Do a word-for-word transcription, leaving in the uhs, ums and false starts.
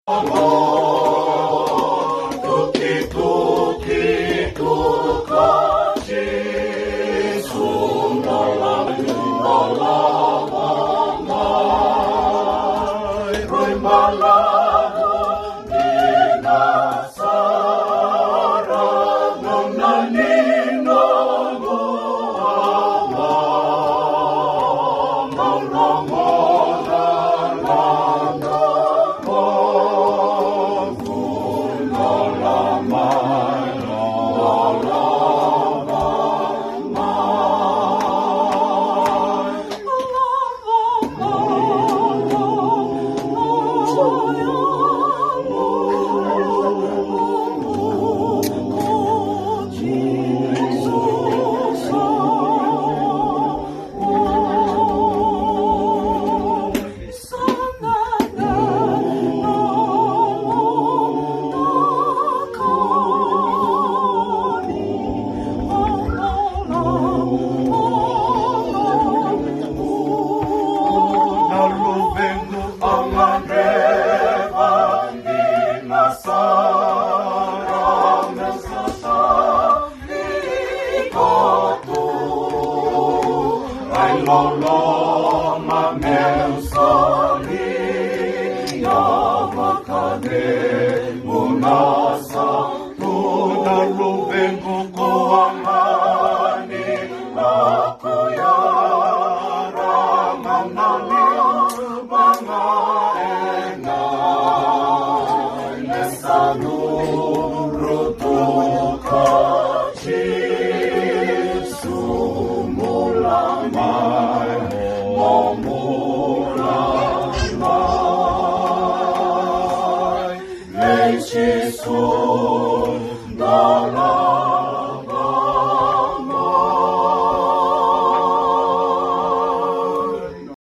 Na luvequ au gadreva dina sara me sa tiko tu. Ai loloma meu solia vakacegu na sa tu. Na luvequ ko a mani lako ya ra ma na liu vagaena. Me sa curu tu ka Jisu, bula mai, mo bula mai. Vei Jisu, bula